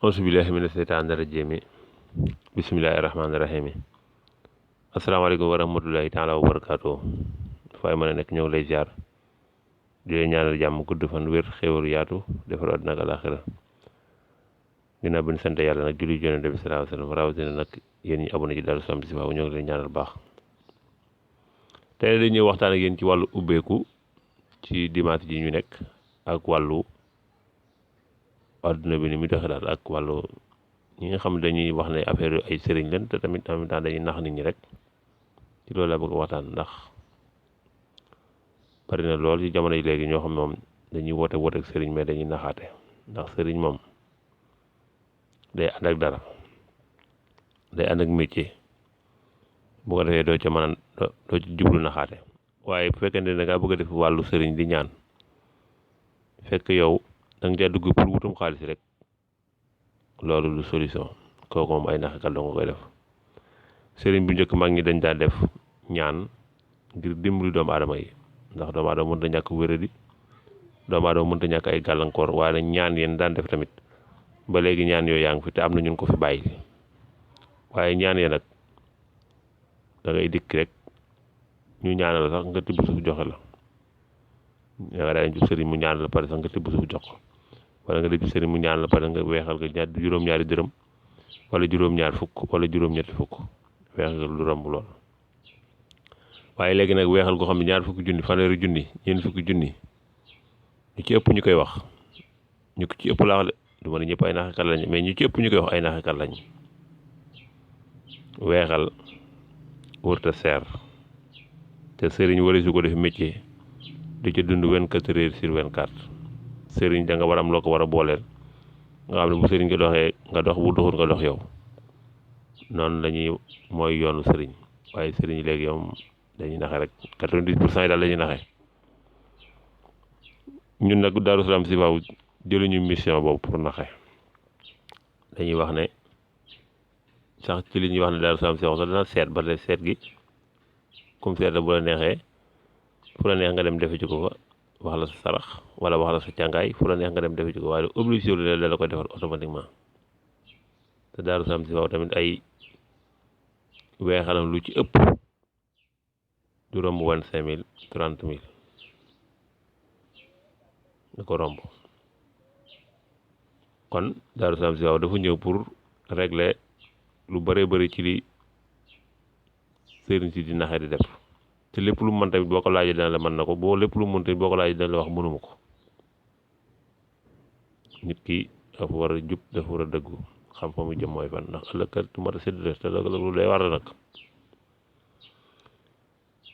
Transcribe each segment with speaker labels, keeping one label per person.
Speaker 1: auzu billaahi mina seytaani rajiim bismillaahi rahmaani rahiim asalaamaaleykum wa rahmatulahi taala wa barakaatu fay mën a nekk ñëw lay ziar di leen ñaanal jàmm gudd fan wér xéwal yaatu defar àddina ak alaaxira ginnaaw bi ñu sant yàlla nag julli Yonent bi sallallaahu alayhi wa sallam rawatina nag yéen ñi abonné ci Darou Salam Chifaou ñoo ngi leen ñaanal baax tey dañuy waxtaan ak yéen ci wàllu ubbeeku ci dimanche ji ñu nekk ak wàllu adduna bi ni muy doxee daal ak wàllu ñi nga xam ne dañuy wax ne affaire ay sëriñ leen te tamit en même temps dañuy nax nit ñi rek ci loolu laa bëgg a waxtaan ndax bari na lool ci jamono yi léegi ñoo xam ne moom dañuy woote ak sëriñ mais dañuy naxaate ndax sëriñ moom day ànd ak dara day ànd ak métier bu ko defee doo ca mën a doo ci jublu naxaate waaye bu fekkee ne da ngaa bëgg a def wàllu sëriñ di ñaan fekk yow da nga caa dugg pour wutum xaalis rek loolu du solution kooku moom ay naxakat doo nga koy def sëriñ bu njëkk mag ñi dañ daa def ñaan ngir dimbali doomu aadama yi ndax doomu aadama mënut a ñàkk wéradi doomu aadama mënut a ñàkk ay gàllankoor waaye nag ñaan yéen daan def tamit ba léegi ñaan yooyu yaa ngi fi te am na ñun ko fi bàyyi waaye ñaan yee nag da ngay dikk rek ñu ñaanal sax nga tibb suuf joxe la nga daal di sëriñ mu ñaan la pare sax nga tibb suuf jox ko wala nga def sëriñ mu ñaan la pare nga weexal nga juróom-ñaari dërëm wala juróom-ñaar fukk wala juróom-ñetti fukk weexal lu romb lool waaye léegi nag weexal goo xam ne ñaar fukki junni fanweeri junni ñeent fukki junni ñu ci ëpp ñu koy wax ñu ko ci ëpp laa wax de du ma ne ñëpp ay naxekat lañ mais ñu ci ëpp ñu koy wax ay naxekat lañ weexal wërta seer te sëriñ wari su ko def métier di ca dund 24 heures sur 24 sëriñ da nga war am loo ko war a booleel nga xam ne bu sëriñ nga doxee nga dox bu doxul nga dox yow noonu lañuy mooy yoonu sëriñ waaye sëriñ léegi yow dañuy naxe rek 90% yi daal dañuy naxe ñun nag Darou Salam Chifaou jëluñu mission boobu pour naxe dañuy wax ne sax ci li ñuy wax ne Darou Salam Chifaou sax dana seet ba tey seet gi comme seet la bu la neexee fu la neex nga dem defe ci ko fa wax la sa sarax wala wax la sa càngaay fu la neex nga dem defe ci ko waaye obligé lu la koy defal automatiquement te Darou Salam Chifaou tamit ay weexalam lu ci ëpp du romb 25 000 30 000 da ko romb kon Darou Salam Chifaou dafa ñëw pour régler lu bëree bëri ci li sëriñ si di naxee di def te lépp lu mën tamit boo ko laajee dina la mën na ko boo lépp lu mën tamit boo ko laajee dina la wax mënuma ko nit ki dafa war a jub dafa war a dëggu xam fa mu jëm mooy fan ndax ëllëg kat du mat a séddale te lu day war nag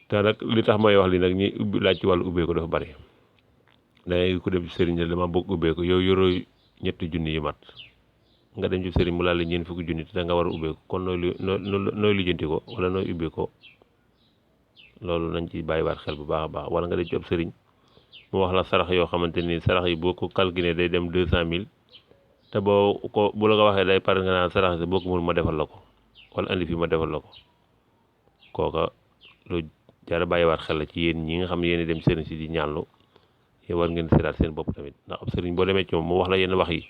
Speaker 1: te nag li tax may wax li nag ñi ubbi laaj ci wàllu ubbeeku dafa bari dangay ko dem ci sëriñ la dama bëgg ubbeeku yow yoroo ñetti junni yi mat nga dem ci sëriñ mu laal la ñeent fukki junni te da nga war a ubbeeku kon nooy lijjanti ko wala nooy ubbeekoo loolu nañ ci bàyyiwaat xel bu baax a baax wala nga dem ci ab sëriñ mu wax la sarax yoo xamante ni sarax yi boo ko calculé day dem 200 000 te boo ko bu la ko waxee day pare nga naan sarax si boo ko mën ma defal la ko wala andi fi ma defal la ko kooka lu jar a bàyyiwaat xel la ci yéen ñi nga xam ne yéen dem sëriñ si di ñaanlu yow war ngeen seetaat seen bopp tamit ndax ab sëriñ boo demee ci moom mu wax la yenn wax yi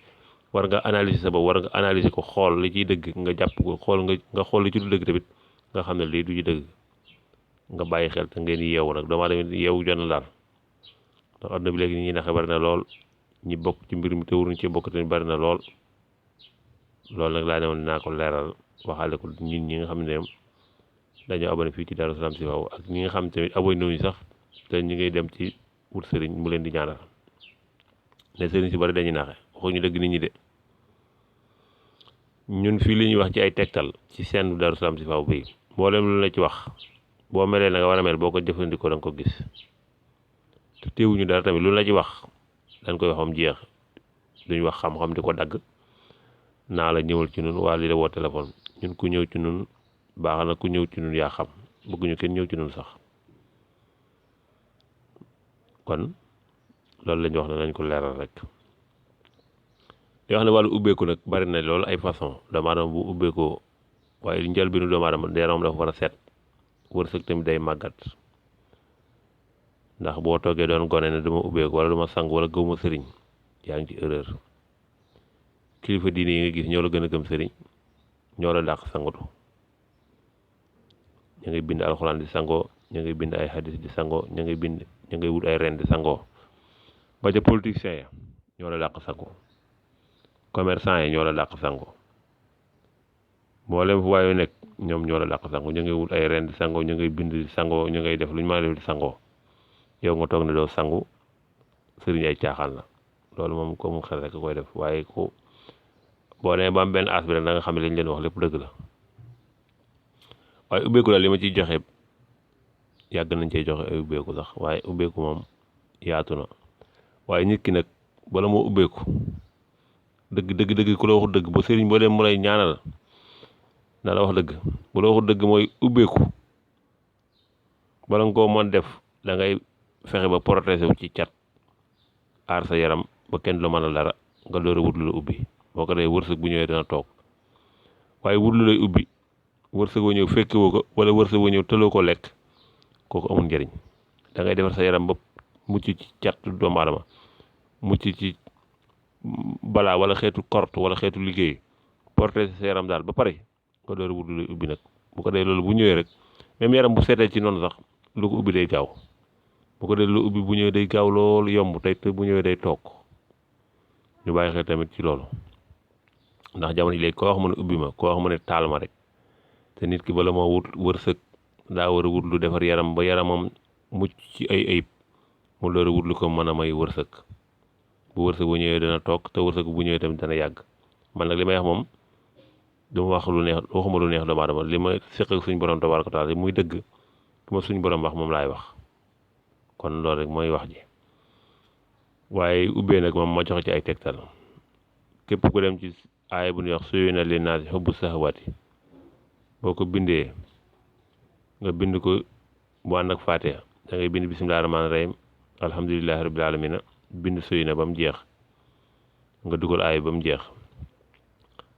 Speaker 1: war nga analyser sa bopp war nga analyser ko xool li ciy dëgg nga jàpp ko xool nga xool li ci du dëgg tamit nga xam ne lii du ci dëgg nga bàyyi xel te ngeen yeewu nag doomu aadama yeewu jot na daal ndax àdduna bi léegi ñi naxe bari na lool ñi bokk ci mbir mi te waruñ ci bokk tamit bari na lool loolu nag laa ne woon dinaa ko leeral waxaale ko ñun ñi nga xam ne dañoo abonné fii ci Darou Salam Chifaou ak ñi nga xam tamit abonné nañu sax te ñu ngay dem ci wut sëriñ mu leen di ñaanal ne sëriñ si bari dañuy naxe waxuñu dëgg nit ñi de ñun fii li ñuy wax ci ay tegtal ci seen Darou Salam Chifaou bi mboolem lu la ci wax boo melee na nga war a mel boo ko jëfandikoo da nga ko gis te teewuñu dara tamit lu la ci wax dañ koy waxam jeex duñ wax xam-xam di ko dagg naa la ñëwal ci nun waa li la woo téléphone ñun ku ñëw ci nun baax na ku ñëw ci nun yaa xam bëgguñu kenn ñëw ci nun sax kon loolu la ñu wax ne nañ ko leeral rek di wax ne wàllu ubbeeku nag bari na loolu ay façon doomu aadama bu ubbeekoo waaye njëlbéenu doomu aadama yaramam dafa war a set wërsëg tamit day màggat ndax boo toogee doon gone ne duma ubbeeku wala duma sang wala gëwuma sëriñ yaa ngi ci erreur kilifa diine yi nga gis ñoo la gën a gëm sëriñ ñoo la dàq sangutu ñu ngay bind alxuraan di sangoo ñu ngay bind ay hadis di sangoo ñu ngay wut ay ren di sangoo ba ca politiciens ya ñoo la dàq sangoo commerçant yi ñoo la dàq sangoo mboolem fu waayu nekk ñoom ñoo la dàq sangoo ñu ngay wut ay ren di sangoo ñu ngay bind di sangoo ñu ngay def lu ñu mën a def di sangoo yow nga toog ne doo sangu sëriñ ay caaxaan la loolu moom ko mu xel rek koy def waaye ku boo nee ba am benn as bi rek da nga xam ne li ñu leen wax lépp dëgg la waaye ubbeeku daal li ma ciy joxe yàgg nañ cey joxe ay ubbeeku sax waaye ubbeeku moom yaatu na waaye nit ki nag bala moo ubbeeku dëgg ku la waxu dëgg ba sëriñ boo dem mu lay ñaanal na la wax dëgg bu la waxu dëgg mooy ubbeeku bala nga koo mën def da ngay fexe ba protéger wu ci cat aar sa yaram ba kenn du mën a dara nga door a wut lu la ubbi boo ko dee wërsëg bu ñëwee dana toog waaye wut lu lay ubbi wërsëg wa ñëw fekke woo ko wala wërsëg wa ñëw tëloo ko lekk kooku amul njëriñ da ngay defar sa yaram ba mucc ci cat doomu aadama mucc ci balaa wala xeetu korte wala xeetu liggéey protéger sa yaram daal ba pare nga door a wut lu lay ubbi nag bu ko dee loolu bu ñëwee rek même yaram bu seetee ci noonu sax lu ko ubbi day gaaw bu ko dee lu ubbi bu ñëwee day gaaw loolu yomb tey te bu ñëwee day toog ñu bàyyi xel tamit ci loolu ndax jamono ji léegi koo wax mu ne ubbi ma koo wax mu ne taal ma rek te nit ki bala moo wut wërsëg daa war a wut lu defar yaram ba yaramam mucc ci ay ayib mu door a wut lu ko mën a may wërsëg bu wërsëg bu ñëwee dana toog te wërsëg bu ñëwee tamit dana yàgg man nag li may wax moom dama wax lu neex waxuma lu neex doomu aadama li ma seq ak suñu borom tabaaraka taala muy dëgg ku ma suñu borom wax moom laay wax kon loolu rek mooy wax ji waaye ubbee nag moom ma joxe ci ay tegtal képp ku dem ci aaya bu ñuy wax zuyyina linnaasi hubbu sahawaati boo ko bindee nga bind ko bu ànd ak Faatiha da ngay bind bismillaahi rahmaani rahiim alhamdulillahi rabbil aalamiina bind zuyyina ba mu jeex nga dugal aaya ba mu jeex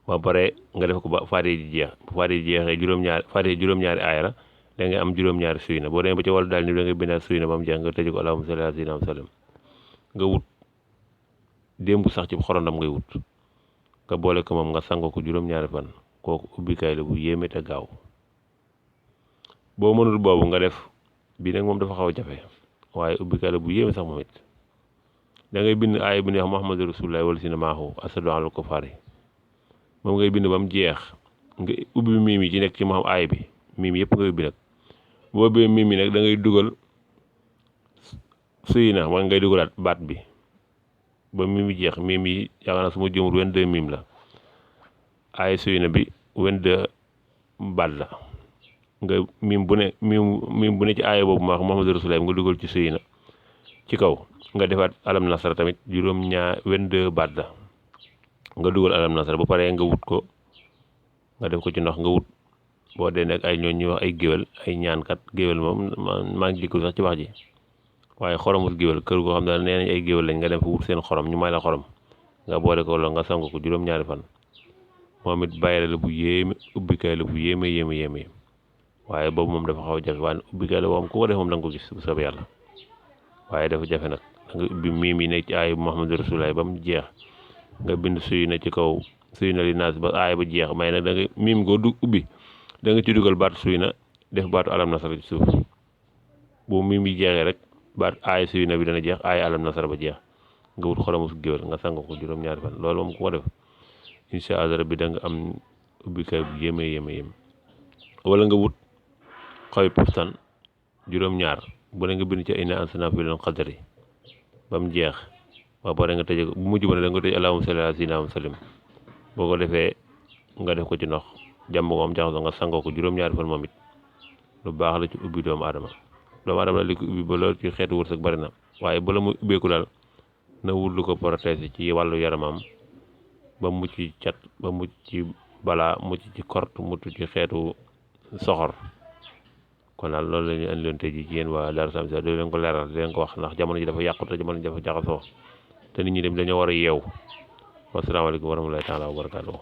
Speaker 1: ba pare nga def ko ba Faatiha ji jeex bu Faatiha ji jeexee Faatiha juróom-ñaari aaya la da ngay am juróom-ñaari zuyyina boo demee ba ca wàllu daal ni da ngay bindaat zuyyina ba mu jeex nga tëj ko allahumma salli ala sayyidina wa sallam nga wut démb sax ci xorondam ngay wut nga boole ko moom nga sango ko juróom-ñaari fan kooku ubbikaay la bu yéeme te gaaw boo mënul boobu nga def bii nag moom dafa xaw a jafe waaye ubbikaay la bu yéeme sax moom it da ngay bind aaya bu ñuy wax Muhammadu Rasulullah wala si na maaxu asadu alal kufaari moom ngay bind ba mu jeex nga ubbi miim yi ci nekk ci ma xam aaya bi miim yëpp nga ubbi nag boo ubbee miim yi nag da ngay dugal suy na mooy ngay dugalaat baat bi ba miim yi jeex miim yi yaakaar naa su ma juumul 22 miim la aaya suy na bi 22 baat la nga miim bu ne ci aaya boobu ma wax Muhammadu Rasulullah nga dugal ci suy na ci kaw nga defaat alam nasara tamit juróom-ñaar 22 baat la nga dugal alam nasara ba pare nga wut ko nga def ko ci ndox nga wut boo dee nekk ay ñooñ ñuy wax ay géwél ay ñaankat géwél moom maa ngi jikku sax ci wax ji waaye xoromul géwél kër goo xam ne nee nañ ay géwél lañ nga dem fa wut seen xorom ñu may la xorom nga boole ko loolu nga sang ko juróom-ñaari fan moom it bàyyile la bu yéeme ubbikaay la bu yéeme waaye boobu moom dafa xaw a jafe waaye ubbikaay la moom ku ko def moom da nga ko gis bu soobee yàlla waaye dafa jafe nag da nga ubbi miim yi nekk ci aaya bu Muhammadu Rasulullah ba mu jeex nga bind suy na ci kaw suy na li naas ba aaya ba jeex may nag da nga miim goo du ubbi da nga ci dugal baatu suy na def baatu alam nasara ci suuf bu miim yi jeexee rek baat aaya suy na bi dana jeex aaya alam nasara ba jeex nga wut xoromu géwél nga sang ko juróom-ñaari fan loolu moom ku ko def incha allah rabbi da nga am ubbikaay bu yéeme wala nga wut xawi poftan juróom-ñaar bu ne nga bind ci inna anzalnaahu fi laylatil qadri ba mu jeex ba pare nga tëjee ko bu mujj ba ne da nga ko tëj allahumma salli ala sayyidina wa sallim boo ko defee nga def ko ci ndox jàmm ko am jaxasoo nga sangoo ko juróom-ñaari fan moom it lu baax la ci ubbi doomu aadama la li ko ubbi ba loolu ci xeetu wërsëg bari na waaye bala muy ubbeeku daal na wut lu ko protéger ci wàllu yaramam ba mucc ci cat ba mucc ci balaa mucc ci kort mucc ci xeetu soxor kon daal loolu la ñuy andi loon tey jii ci yéen waa Darou Salam Vision doo leen ko leeral di leen ko wax ndax jamono ji dafa yàqu te jamono ji dafa jaxasoo te nit ñi dem dañoo war a yeew wasalaamaaleykum wa rahmatulahi taala wa barakaatuh